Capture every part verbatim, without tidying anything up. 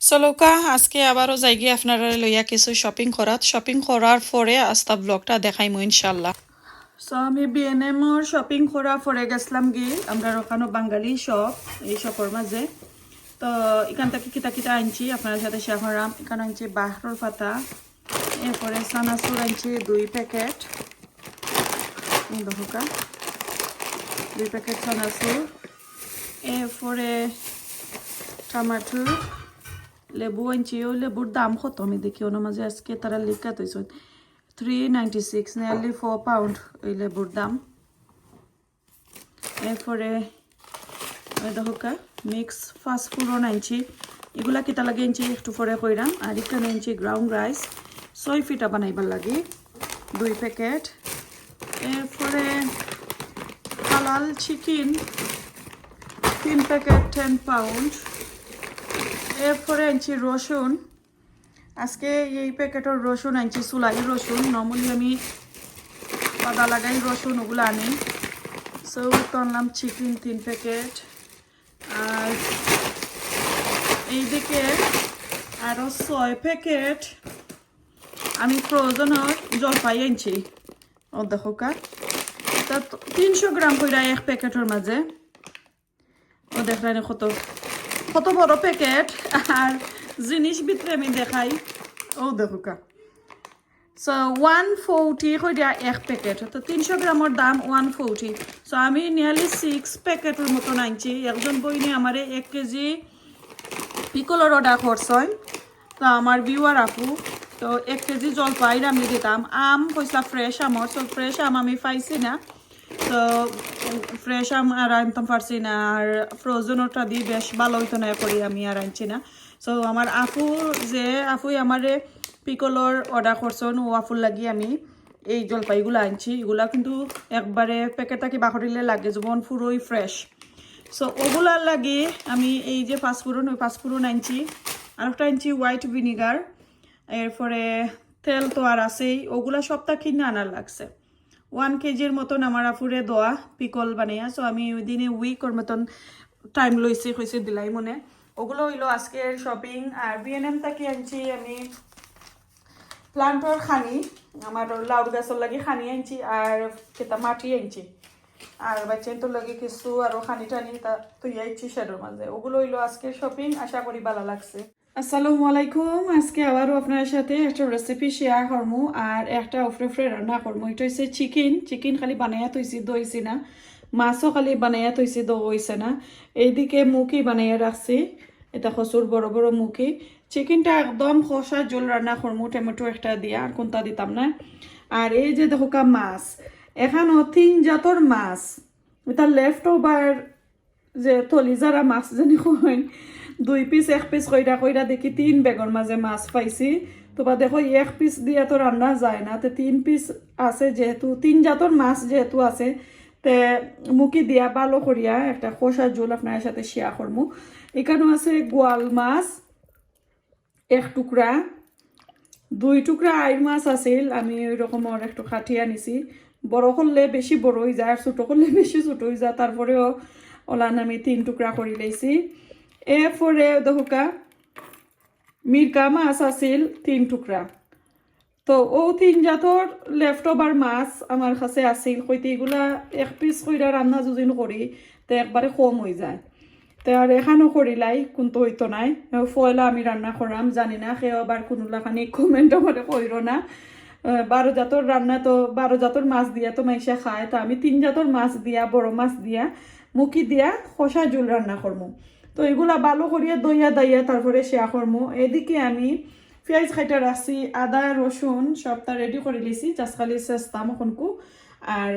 চলুক্কা, আজকে আবারও যাইগি আপনারারে লইয়া কিছু শপিং করাত। শপিং করার পরে আস্তা ব্লগটা দেখাইমু ইনশাল্লাহ। সো আমি বিএনএম ওর শপিং করার পরে গেছিলাম গি আমরার ওখানো বাঙালি শপ, এই শপর মাঝে। তো এখান থাকি কিতা কিতা আনছি আপনারার সাথে শেয়ার করলাম। এখানো আনছি বাহরর পাতা, এরপরে চানাচুর আনছি দুই প্যাকেট, এই দেখুক্কা, দুই প্যাকেট চানাচুর, এরপরে টমেটো, লেবু আনছি। ওই লেবুর দাম কত আমি দেখি, ওনার মাঝে আজকে তারা লেখা থইছে three ninety six, nearly four pound ওই লেবুর দাম। এরপরে ওই দেখুক্কা, মিক্স পাঁচ ফোড়ন আনছি। এগুলা কিতা লাগি আনছি একটু পরে কইরাম। আর এখানো আনছি গ্রাউন্ড রাইস, ছয় ফিটা বানাইবার লাগি দুই প্যাকেট। এরপরে হালাল চিকেন তিন প্যাকেট, টেন পাউন্ড। এরপরে আনছি রসুন। আজকে এই প্যাকেটর রসুন আনছি, চুলাই রসুন। নর্মালি আমি আদা লাগাই, রসুন ওগুলা আনি। সো তো আনলাম চিকেন তিন প্যাকেট। আর এইদিকে আরো ছয় প্যাকেট আমি ফ্রোজেনর জলপাই আনছি। ও দেখুক্কা, তা তো তিনশো গ্রাম কইরা এক প্যাকেটর মাঝে। ও দেখরানি কত, কত বড় প্যাকেট, আর জিনিস ভিতরে আমি দেখাই। ও দেখুক্কা, সো ওয়ান ফোরটি কইরা এক প্যাকেট, তো তিনশো গ্রামর দাম ওয়ান ফোরটি। সো আমি নিয়ারলি সিক্স প্যাকেটর মতন আনছি। একজন বইনে আমারে এক কেজি পিকলর অর্ডার করছইন, তো আমার ভিউয়ার আপু, তো এক কেজি জলপাইর আমি দিতাম। আম কইছলা ফ্রেশ আমর, তো ফ্রেশ আম আমি পাইছি না, তো ফ্রেশ আম আর আনতাম পারছি না। আর ফ্রোজেনরটা দি বেশ ভালা অইতো না করি আমি আর আনছি না। সো আমার আপু, যে আপু আমারে পিকলর অর্ডার করছইন, ও আপুর লাগি আমি এই জলপাইগুলা আনছি। এগুলা কিন্তু একবারে প্যাকেট থাকি বাখরিলে লাগে যেমন পুরোই ফ্রেশ। সো ওগুলার লাগি আমি এই যে পাঁচফোড়ন, ওই পাঁচফোড়ন আনছি, আর একটা আনছি হোয়াইট ভিনিগার, এরপরে তেল তো আর আছেই। ওগুলা সবতা কিনা আনার লাগছে। ওয়ান কেজির মতন আমার আফুরে দেওয়া পিকল বানাইয়া। সো আমি ওই দিনে উইকর মতন টাইম লইছি, কইছি দিলাই মনে। ওগুলা অইলো আজকের শপিং। আর বিএনএম থাকি আনছি আমি প্লান্টর খানি, আমার লাউর গাছর লাগি খানি আনছি, আর কিতা মাটি আনছি, আর বাচ্চাইন্তর লাগি কিছু আরো খানি টানি তা তুই আইছি শেডর মাঝে। ওগুলা অইলো আজকের শপিং, আশা করি ভালা লাগছে। আসসালামু আলাইকুম, আজকে আবারও আপনার সাথে একটা রেসিপি শেয়ার করমু, আর একটা উফরে উফরে রান্না করমু। এটা হইছে চিকেন, চিকেন খালি বানাইয়া থইছি, ধইছি না, মাছও খালি বানাইয়া থইছি, ধোয়া হইছে না। এইদিকে মুখি বানাইয়া রাখছি, এটা কচুর বড় বড় মুখি। চিকেনটা একদম খোসা ঝোল রান্না করমু, টমেটো একটা দিয়া, আর কোনটা দিতাম না। আর এই যে দেখুক্কা মাছ, এখানো তিন জাতর মাছ, এটা লেফট ওভার যে তলি যারা মাছ জানি কইন, দুই পিস এক পিস কইরা কইরা দেখি তিন ব্যাগর মাঝে মাছ পাইছি। তো বা দেখো, এক পিস দিয়া তো রান্না যায় না, তো তিন পিস আছে যেহেতু, তিন জাতর মাছ যেহেতু আছে, তে মুখি দিয়া ভালো করিয়া একটা খোসা ঝোল আপনার সাথে শেয়ার করমু। এখানো আছে গোয়াল মাছ এক টুকরা, দুই টুকরা আইর মাছ আছিল, আমি ওই রকম আর একটু কাটিয়া নিছি। বড় করলে বেশি বড় হয়ে যায়, আর ছোট করলে বেশি ছোট হয়ে যায়, তারপরেও ওলান আমি তিন টুকরা করি লইছি। এরপরে দেখুক্কা, মিরকা মাছ আছিল তিন টুকরা। তো ও তিন জাতর লেফট ওভার মাছ আমার কাছে আছিল, কইতে এগুলা এক পিস কইরা রান্না যুদিন করি, তে একবারে কম হয়ে যায়। তে আর এখানো করিলাই, কোনটা হইতো নাই। পয়লা আমি রান্না করাম, জানি না কেউ আবার কোনো লাখানি কমেন্ট আমারে কইরো না। আহ, বারো জাতর রান্না তো, বারো জাতর মাছ দিয়া তো মাইনষে খায়, তো আমি তিন জাতর মাছ দিয়া, বড় মাছ দিয়া, মুখি দিয়া খোসা ঝোল রান্না করমু। তো এগুলা ভালো করিয়া ধইয়া দাইয়া তারপরে শেয়ার করমু। এদিকে আমি পিয়াজ কাইটা রাখছি, আদা রসুন সবটা রেডি করি লিছি, just খালি শেষতাম অখনকু আর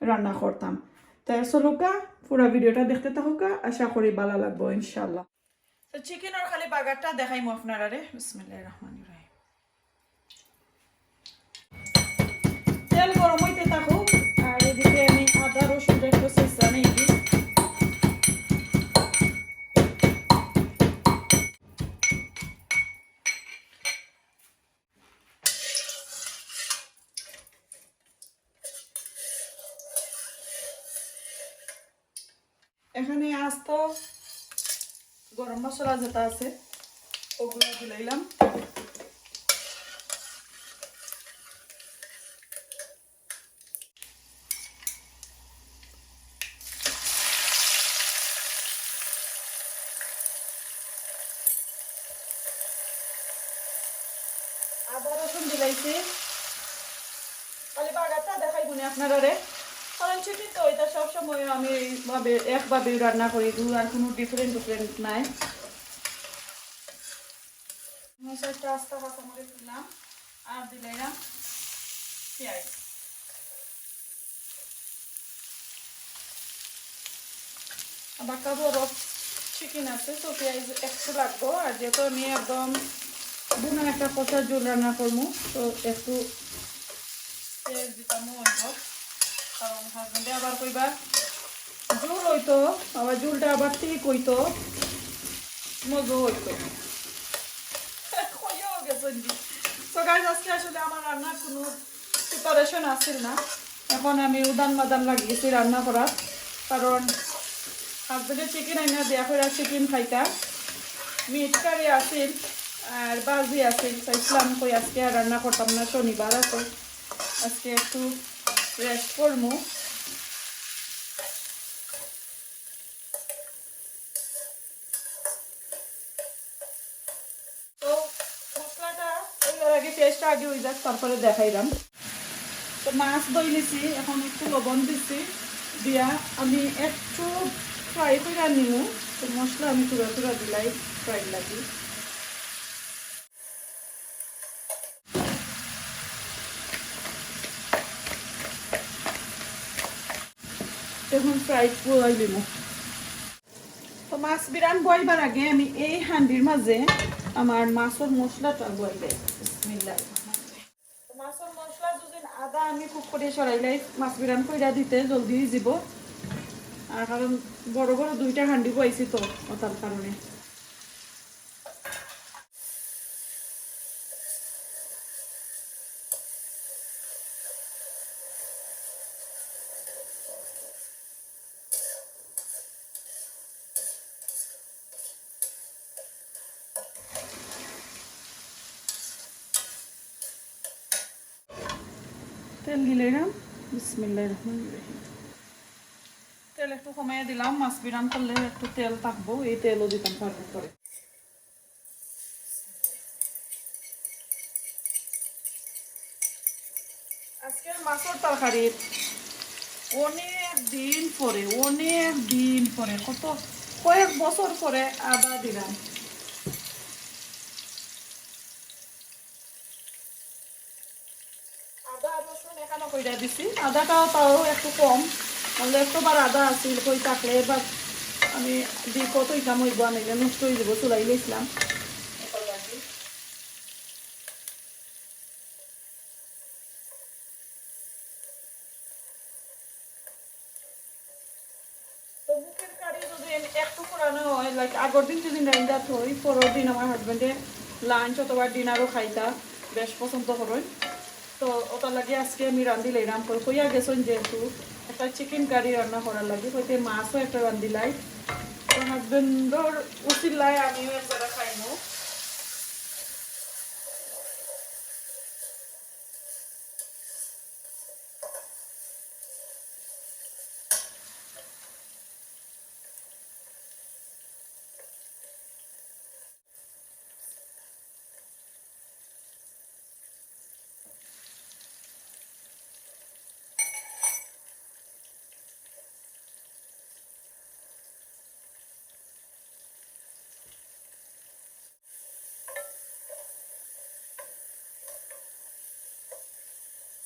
রান্না করতাম। তাই চলুক্কা, পুরা ভিডিওটা দেখতে থাকুক্কা, আশা করি ভালা লাগবো ইনশাল্লাহ। তো চিকেনর খালি বাগারটা দেখাইমু আপনারারে। বিসমিল্লাহির রহমানির রহিম। তেল গরম হইতে থাকুক, আর এদিকে আমি আদা রসুন একটু ছেঁচা নেই। এখানে আস্ত গরম মশলা যেটা আছে, ওগুলা দিলাইলাম। আদা রসুন দিলাইছি। খালি বাগারটা দেখাইবো নি আপনারারে, কারণ চিকেন তো এটা সবসময় আমি এইভাবে, একভাবেই রান্না করি, দু আর কোনো ডিফারেন্ট ডিফারেন্ট নাই। মশলাটা আস্তা কাঁচামরিচ দিলাম, আর দিলাম পেঁয়াজ। বাক্কা বড় চিকেন আছে, তো পেঁয়াজ একটু লাগবো। আর যেহেতু আমি একদম বুনা একটা কষা ঝোল রান্না করবো, তো একটু পেঁয়াজ দিতাম অইব, কারণ হাজবেন্ডে আবার কইবা ঝোল অইতো, আবার ঝোলটা আবার ঠিক অইতো, মজা অইতো। কইয়াও গেছেন কি? So guys, আজকে আসলে আমার রান্নার কোনো প্রিপারেশন আছিল না। এখন আমি উদান মাদান লাগিয়েছি রান্না করার, কারণ হাজবেন্ডে চিকেন আইনা দিয়া কইরা চিকেন খাইতা, মিট কারি আছিল আর ভাজি আছিল। চাইছিলাম কই আজকে আর রান্না করতাম না, শনিবার আছে, আজকে একটু রেস্ট করমু। তো মশলাটা ওই আগে, পেঁয়াজটা আগে ওই যাক, তারপরে দেখাইলাম। তো মাছ ধুই নিছি, এখন একটু লবণ দিছি, দিয়া আমি একটু ফ্রাই করে নিমু। তো মশলা আমি থুড়া থুড়া দিলাই ফ্রাই লাগি। এখন ফ্রাই করে নিমু। তো মাছ বিরান বইবার আগে আমি এই হান্ডির মাঝে আমার মাছর মশলাটা বইলে। বিসমিল্লাহ। তো মাছর মশলা দুদিন আদা আমি খুব করে সরাইলাই, মাছ বিরান কইরা দিতে জলদি হয়ে যাব। আর কারণ বড় বড় দুইটা হান্ডি বইছি তো, ওটার কারণে। তেল দিলাম। বিসমিল্লাহির রহমানির রহিম। তেল একটু কমাইয়া দিলাম, মাছ বিরান করলে একটু তেল থাকবো, এই তেলও দিতাম পারবো পরে। আজকের মাছর তরকারি অনেক দিন পরে, অনেক দিন পরে, কত কয়েক বছর পরে আদা দিলাম। আদা রসুন এখানো কইরা দিছি, আদাটাও তাও একটু কম, নাহলে একটু বার আদা আছিল, কই থাকলে এবার আমি দি কত ইকাম হইব, আমি নষ্ট হয়ে যাবো, চুলাই লইছিলাম। তো মুখের কারি যদি এম-, একটু পুরানো হয়, লাইক আগর দিন যদি রান্দা থই, পরের দিন আমার হাজবেন্ডে লাঞ্চ অথবা ডিনারও খাইতা বেশ পছন্দ করেন। তো ওটার লাগি আজকে আমি রান্ধি লাইলাম, কই কইয়া গেছেন যেহেতু একটা চিকেন কারি রান্না করার লাগি, হইতে মাছও একটা রান্ধি লাই। তো হাজবেন্ডর উচিল্লায় আমিও এক জায়গা খাইমু।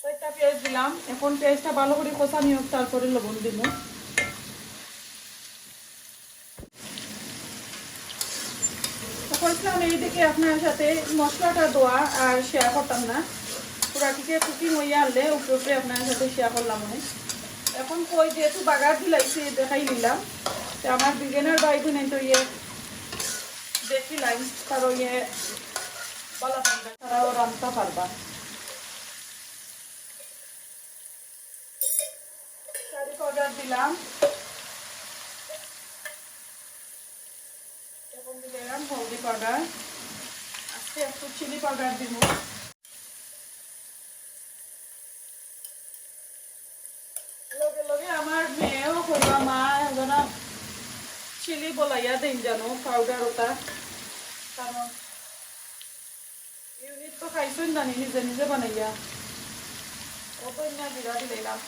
চাইরটা পেঁয়াজ দিলাম, এখন পেঁয়াজটা ভালো করে কষানি হোক, তারপরে লবণ দিব। তো কইছিলাম এইদিকে আপনার সাথে মশলাটা দেওয়া আর শেয়ার করতাম না, পুরা দিকে কুকিং হইয়া আনলে উপরে উপরে আপনার সাথে শেয়ার করলাম অনেক। এখন কই যেহেতু বাগার দিলাইছি, দেখাই নিলাম। তো আমার বিগিনার ভাই বোনে তো ইয়ে দেখি লাইন, তারা ইয়ে ভালা পাইবা, তারাও রান্না পারবা। কারি পাউডার দিলাম, এখন দিলাম হলদি পাউডার। একটু চিলি পাউডার দিব। লগে লগে আমার মেয়েও কইবা, "মা, এজনা চিলি বলাইয়া দেইন জানো, পাউডার ওটা।" কারণ ইউনিট তো খাইছইন না নি নিজে নিজে বানাইয়া। ও তো ইন্না বিড়া দিলাইলাম।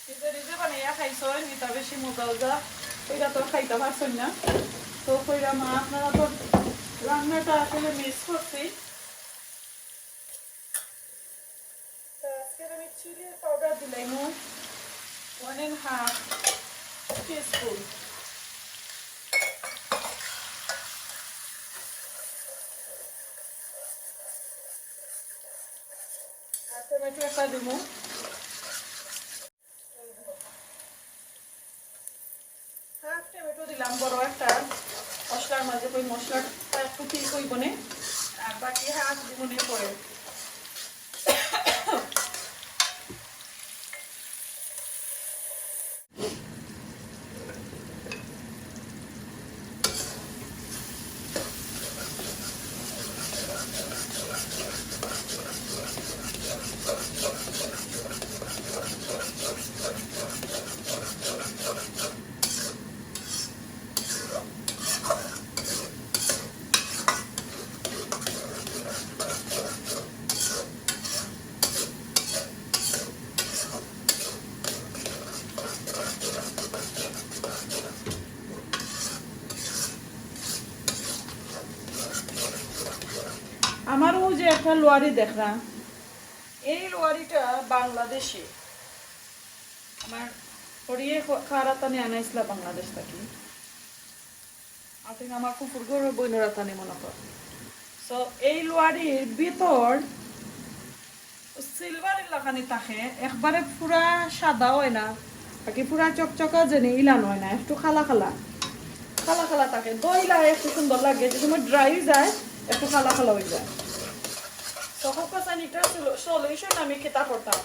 নিজে নিজে বানাইয়া খাইছইন, ইটা বেশি মজা মজা। ওইটা তো খাইতা পারছইন না। তো কইরা, "মা, আপনারা তো রান্নাটা আসলে মিস করছি।" তো আজকে আমি চিলি পাউডার দিলাইমু one and half teaspoon। আর টমেটো একটা দিমু। হাফ টমেটো দিলাম বড় একটা মশলার মাঝে, ওই মশলাটা একটু ঠিক হইবো নে, আর বাকি হাফ দিবো নে পরে। আমার ও যে একটা লোয়ারি দেখরা, এই লোয়ারিটা বাংলাদেশি। আমার হরিয়ে খ-, খারাতানি আনাইছিলা বাংলাদেশ থাকি। আর তুমি আমার ফুফুর ঘরর বইনরাতানি মনে কর। So, এই লোয়ারির ভিতর সিলভারের লাখানি থাকে, একবারে পুরা সাদা হয় না, বাকি পুরা চকচকা যেনি ইলান হয় না, একটু কালা কালা, কালা কালা থাকে। ধইলা একটু সুন্দর লাগে, যে সময় ড্রাই হয়ে যায়, একটু কালা কালা হয়ে যায়। তখন কোথায় এটা সলিউশন আমি কিতা করতাম?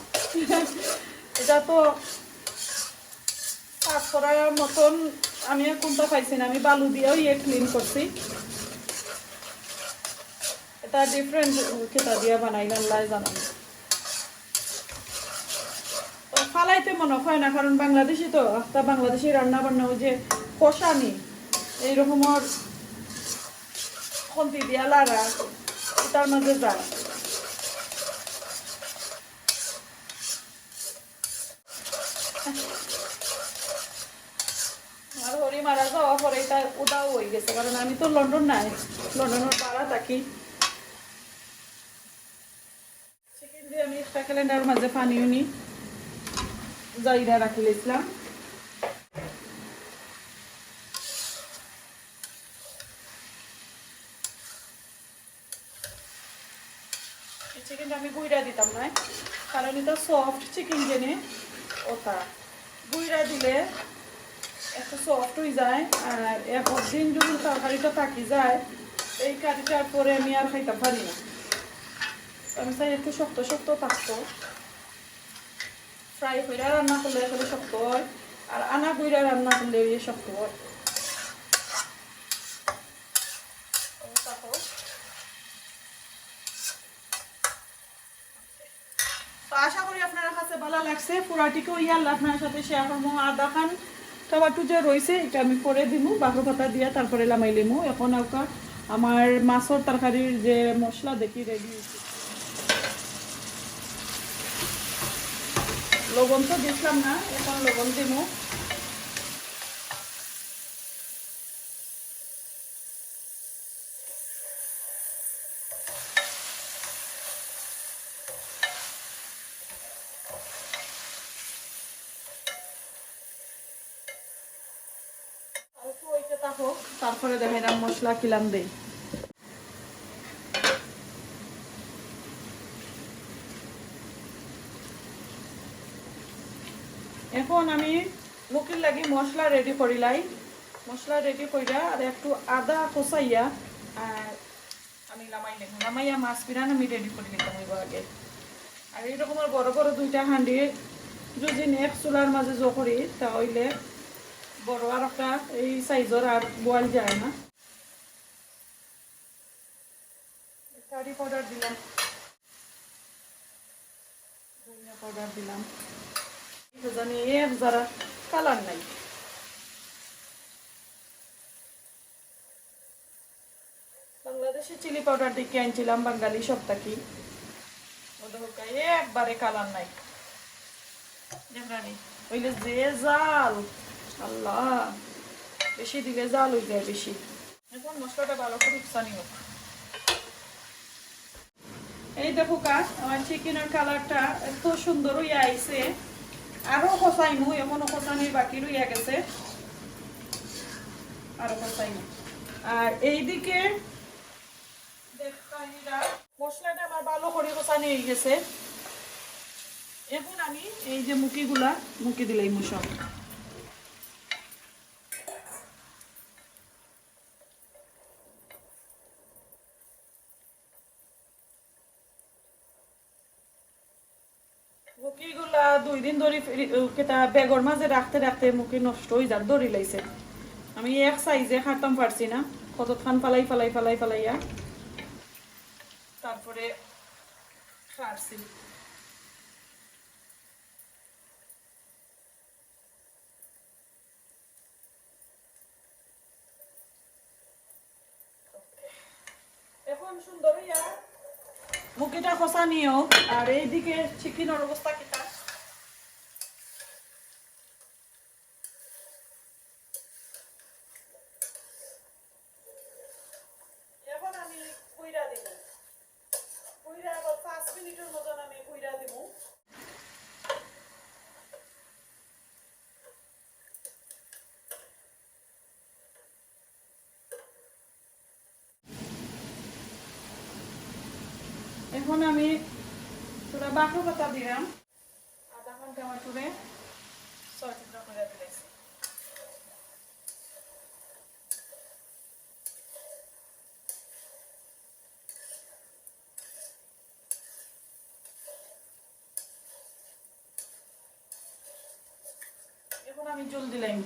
এটা তো সাফ করার মতন আমি আর কোনটা পাইছি না, আমি বালু দিয়েও ইয়ে ক্লিন করছি। এটা ডিফারেন্ট কিতা দিয়া বানাইলাম, আল্লায় জানে। তো ফালাইতে মনে হয় না, কারণ বাংলাদেশি তো, একটা বাংলাদেশি রান্না বান্না ওই যে কষানি, এইরকমর খন্তি দিয়া লাড়া, ওটার মাঝে যায়। আর হরি মারা যাওয়ার পরে এটা উদাও হয়ে গেছে, কারণ আমি তো লন্ডন নাই, লন্ডনের বারা থাকি। চিকেন দিয়ে আমি একটা ক্যালেন্ডার মাঝে পানি উনি জাইরা রাখি লাইছিলাম। এই চিকেনটা আমি গুইরা দিতাম না, কারণ এটা সফট চিকেন জেনে ওটা গুইরা দিলে একটু সফট হয়ে যায়। আর এক দিন যদি তরকারিটা থাকি যায়, এই কারিটার পরে আমি আর খাইতাম পারি না। আমি চাই একটু শক্ত শক্ত থাকতো। ফ্রাই কইরা রান্না করলে আসলে শক্ত হয়, আর আনা গুইরা রান্না করলে ওই শক্ত হয়। ও, তারপর তো আশা করি আপনার কাছে ভালো লাগছে। পুরাটিকে ওই আল্লাহ আপনার সাথে শেয়ার করবো। আদা খান টমেটো যে রইছে, এটা আমি পরে দিমু, বাঘর পাতা দিয়া তারপরে লামাই লিমু। এখন আউকা আমার মাছর তরকারির যে মশলা দেখি রেডি হইছে। লবণ তো দিছিলাম না, এখন লবণ দিমু। আর একটু ওইটা থাকুক, তারপরে দেখাইলাম মশলা কিলান দেই। এখন আমি মুখির লাগি মশলা রেডি করিলাই। মশলা রেডি করিয়া আর একটু আদা কষাইয়া, আর আমি লামাই নেব। লামাইয়া মাছ পিরান আমি রেডি করে নিতাম অইব আগে। আর এই রকমের বড় বড় দুইটা হান্ডি যদি এক চুলার মাঝে জো করি, তা অইলে বড় আর একটা এই সাইজর আর বওয়াল যায় না। কারি পাউডার দিলাম, ধনিয়া পাউডার দিলাম। এটা জানি এক জারা কালার নাই। বাংলাদেশি চিলি পাউডার দেখি আনছিলাম বাঙালি সব থাকি। ও দেখো, একবারে কালার নাই। দেখরানি, অইলে যে জাল, আল্লাহ, বেশি দিলে জাল অই যায় বেশি। এখন মশলাটা ভালো করি কষানি হোক। এই দেখো কা, আমার চিকেনের কালারটা এত সুন্দর অইয়া আইছে। আরো কষাইমু, এখনো কষানির বাকি রইয়া গেছে, আরো কষাইমু। আর এইদিকে দেখতাইরা মশলাটা আমার ভালো করি কষানি অই গেছে। এখন আমি এই যে মুখিগুলা মুখি দিলাইমু সব। মুখিগুলা দুই দিন ধরি ফ্রি-, উ, কিতা ব্যাগর মাঝে রাখতে রাখতে মুখি নষ্ট অই যার, ধরি লাইছে। আমি এক সাইজে কাটতাম পারছি না, কতখান ফালাই ফালাই ফালাই ফালাইয়া তারপরে কাটছি। এখন সুন্দর অইয়া মুখিটা কষানি হোক, আর এইদিকে চিকেনের অবস্থা কিতা। এখন আমি কইরা দিব, কইরা আবার পাঁচ মিনিটের মতন আমি কইরা দিব। এখন আমি থুড়া বাঁকা পাতা দিলাম, আধা ঘন্টা আমার চুলে ছয় টুকরা করে দিলাইছি। এখন আমি জল দিলাম।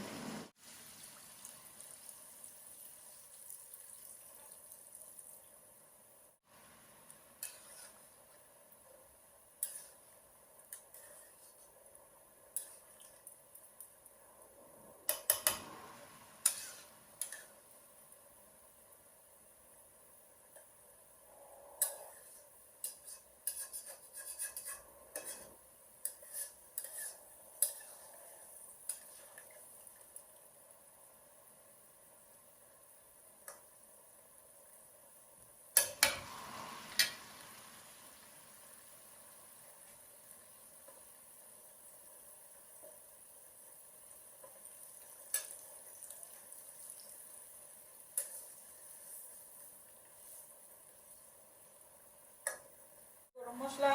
গরম মশলা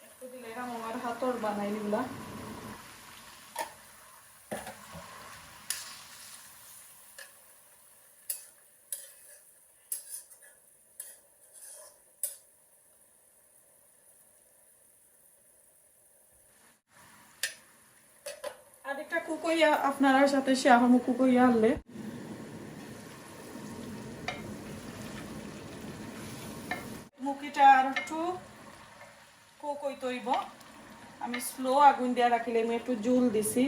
একটু দিলাইরাম, আমার হাতর বানাইল ইগুলা। আরেকটা কুক অইয়া আপনারার সাথে শেয়ার করমু, কুক অইয়া আনলে। মুখিটা আর একটু কুক অইতে অইবো। আমি স্লো আগুন দিয়া রাখিলে, আমি একটু জুল দিছি,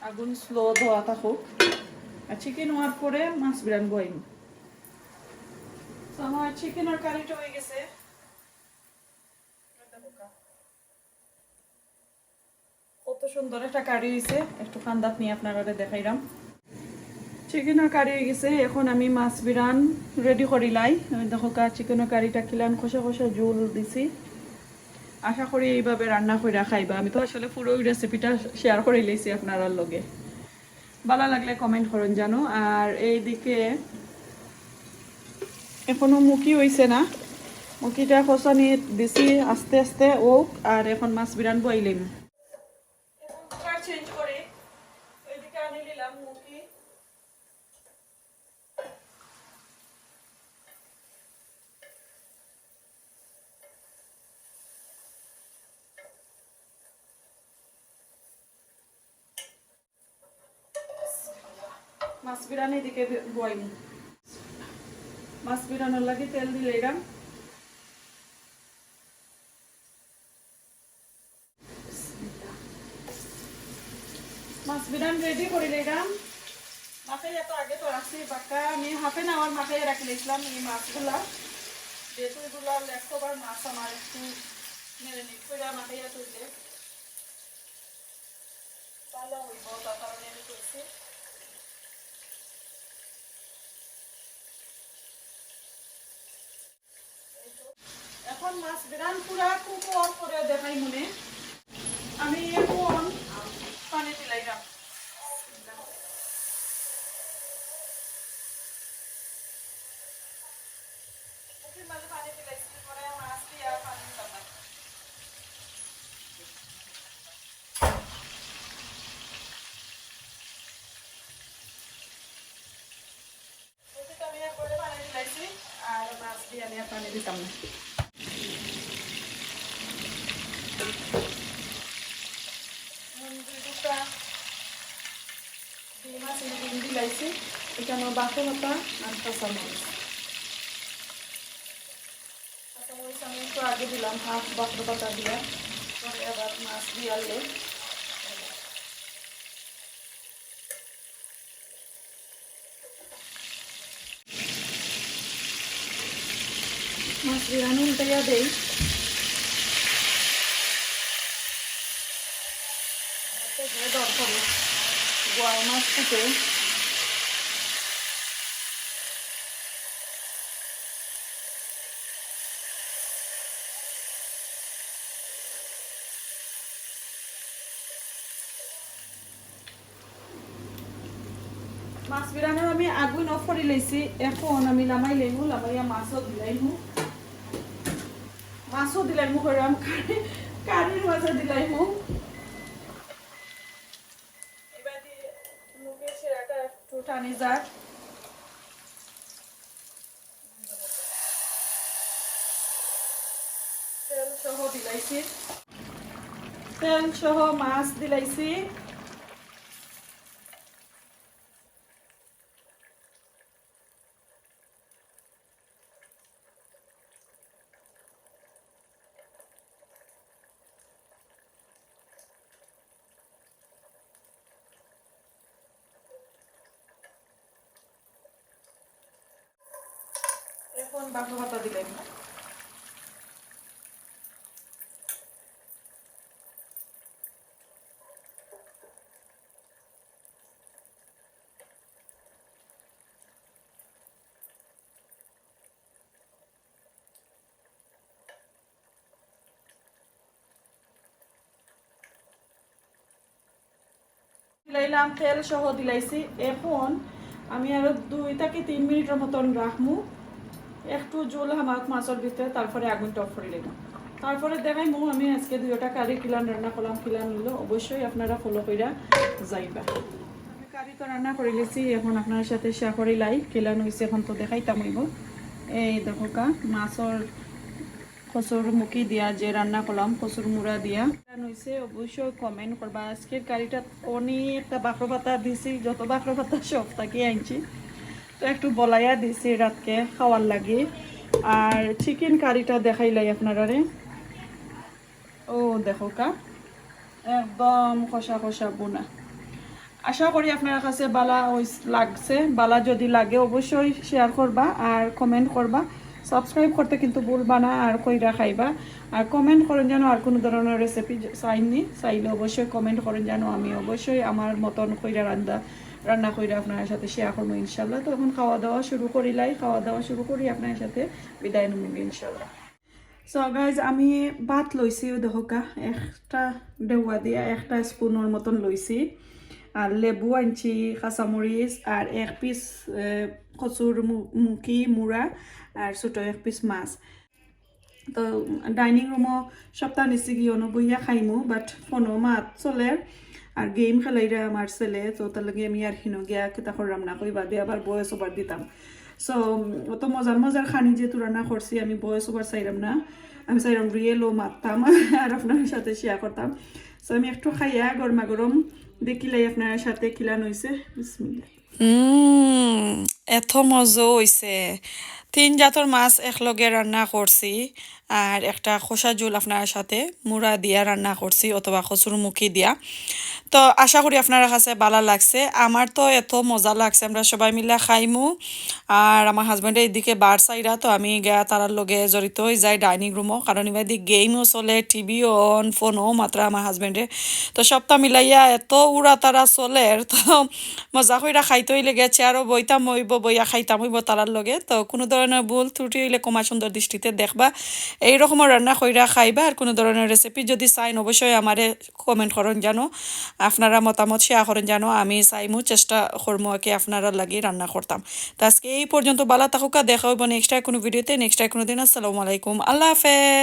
আগুন স্লো দেওয়া থাকুক। আর চিকেন অওয়ার পরে মাছ বিরান বইম। তো আমার চিকেনের কারিটা অই গেছে। কত সুন্দর একটা কারি অইছে, একটু কান্দাত নিয়া আপনারারে দেখাইরাম। চিকেনের কারি অই গেছে, এখন আমি মাছ বিরান রেডি করিলাই। আমি দেখো কা, চিকেনের কারিটা কিলান কষা কষা জুল দিছি। আশা করি এইভাবে রান্না কইরা খাইবা। আমি তো আসলে পুরো ওই রেসিপিটা শেয়ার করিলাইছি আপনারার লগে। ভালা লাগলে কমেন্ট করইন জানো। আর এইদিকে এখনো মুখি অইছে না, মুখিটা কষানি দিছি আস্তে আস্তে অউক। আর এখন মাছ বিরান বইলিম। এখন কুকার চেঞ্জ করি, এইদিকে আনি নিলাম মুখি। মাছ বিরানি দিকে বইম। মাছ বিরানোর লাগি তেল দিলাইরাম। মাছ বিরান রেডি করিলাইরাম। মাখাইয়া তো আগে তো রাখছি, বাক্কা আমি হাফ অ্যান আওয়ার মাখাইয়া রাখিলাইছিলাম এই মাছগুলা। যেহেতু এগুলা লেগ কভার মাছ, আমার একটু ম্যারিনেট করিয়া মাখাইয়া তুললে ভালা অইবো, তার কারণে আমি করছি। এখন মাছ বিরান পুরা কুক অওয়ার পরে দেখাইমুনে। আমি এখন পানি দিলাইরাম। মুখির মাঝে পানি দিলাইছি, পরে মাছ দিয়া পানি দিতাম না। মুখিত আমি একবারে পানি দিলাইছি, আর মাছ দিয়া আমি আর পানি দিতাম না। নুন দুই টুকরা ডিম আছে, ডিম দিলাইছি। এখানো বাক্র পাতা আর কাঁচামরিচ। কাঁচামরিচ আমি একটু আগে দিলাম, হাফ বাক্র পাতা দিয়া, পরে আবার মাছ দিয়ালে। মাছ বিরান উল্টাইয়া দেই। আচ্ছা, যে দরকারি বোয়াল মাছ থাকে। মাছ বিরানোর আমি আগুন অফ করি লইছি, এখন আমি লামাই লইমু, লামাইয়া মাছও দিলাইমু, মাছও দিলাইমু কইরাম, কারি, কারির মাঝে দিলাইমু। এবার দিয়ে মুখের সেরাটা একটু টানি যাক। তেল সহ দিলাইছি, তেল সহ মাছ দিলাইছি। এখন বাক্র পাতা দিলাম। দিলাইলাম, তেল সহ দিলাইছি। এখন আমি আরো দুই থাকি তিন মিনিটর মতন রাখমু, একটু ঝোল হামাক মাছর ভিতরে, তারপরে আগুনটা অফ করি দিমু। তারপরে দেখাইমু আমি আজকে দুইটা কারি কিলান রান্না করলাম, কিলান অইলো, অবশ্যই আপনারা ফলো কইরা যাইবা। আমি কারি তো রান্না করি লিছি, এখন আপনার সাথে শেয়ার করি লাই কিলান অইছে, এখন তো দেখাইতাম অইবো। এই দেখো কা মাছর কচুর মুখি দিয়া যে রান্না করলাম, কচুর মুড়া দিয়া। কিলান অইছে অবশ্যই কমেন্ট করবা। আজকের কারিটা অনেকটা বাক্র পাতা দিছি, যত বাক্র পাতা সব থাকি আনছি, তো একটু বলাইয়া দিছি রাতকে খাওয়ার লাগি। আর চিকেন কারিটা দেখাইলাই আপনারারে। ও দেখো কা, একদম কষা কষা বুনা। আশা করি আপনার কাছে বালা অইস-, লাগছে। বালা যদি লাগে অবশ্যই শেয়ার করবা আর কমেন্ট করবা। সাবস্ক্রাইব করতে কিন্তু ভুলবা না, আর কইরা খাইবা। আর কমেন্ট করইন যেন আর কোনো ধরনের রেসিপি চাইনি, চাইলে অবশ্যই কমেন্ট করইন যেন আমি অবশ্যই আমার মতন কইরা রান্দা, রান্না কইরা আপনার সাথে শেয়ার করবো ইনশাল্লাহ। তো এখন খাওয়া দাওয়া শুরু করিলাই, খাওয়া দাওয়া শুরু করি আপনার সাথে বিদায় নিব ইনশাল্লাহ। So guys, আমি ভাত লইছি, ও দেখো কা, একটা ডেওয়া দিয়া একটা স্পুনর মতন লইছি। আর লেবু আনছি, কাঁচামরিচ, আর এক পিস, এ, কচুর মু-, মুখি মুড়া, আর ছোট এক পিস মাছ। তো ডাইনিং রুমও সপ্তাহ নিছি গিয়ে অনো বইয়া খাইমু, বাট ফোনও মাত চলের। আর গেম খেলাইরা আমার ছেলে, তো তার লগে আমি আর হিনো গিয়া কিতা করলাম না, কই বাদে আবার ভয়েস ওভার দিতাম। সো অত মজার মজার খানি যেহেতু রান্না করছি, আমি ভয়েস ওভার চাইলাম না, আমি চাইলাম রিয়েলও মারতাম আর আপনার সাথে শেয়ার করতাম। সো আমি একটু খাইয়া গরমা গরম দেখিলাই আপনার সাথে কিলান অইছে। বিসমিল্লাহ। হুম, এত মজা অইছে। তিন জাতর মাছ একলগে রান্না করছি, আর একটা খোসা ঝুল আপনার সাথে মুড়া দিয়া রান্না করছি অথবা কচুর মুখি দিয়া। তো আশা করি আপনার কাছে ভালা লাগছে। আমার তো এত মজা লাগছে, আমরা সবাই মিলে খাইমু। আর আমার হাজব্যান্ডে এদিকে বার চাইরা, তো আমি গিয়া তারার লগে জড়িত হয়ে যাই ডাইনিং রুমও, কারণ ইবাদি গেমও চলে, টিভিও অন, ফোনও মাত্রা আমার হাজব্যান্ডে। তো সবটা মিলাইয়া এত উড়া তারা চলের, তো মজা কইরা খাইতে হইলে গিয়া চেয়ারও বইতাম হইব, বইয়া খাইতাম হইব তারার লগে। তো কোনো ধরনের ভুল ত্রুটি হইলে ক্ষমা সুন্দর দৃষ্টিতে দেখবা। এই রকমও রান্না কইরা খাইবা। আর কোনো ধরনের রেসিপি যদি চাইন, অবশ্যই আমারে কমেন্ট করুন জানো, আপনারা মতামত শেয়ার করুন জানো, আমি চাইমু, চেষ্টা করমু আর কি আপনারা লাগি রান্না করতাম। তো আজকে এই পর্যন্ত, ভালা থাকুকা, দেখা হইব নেক্সট কোনো ভিডিওতে, নেক্সট কোনো দিন। আসসালামু আলাইকুম, আল্লাহ হাফেজ।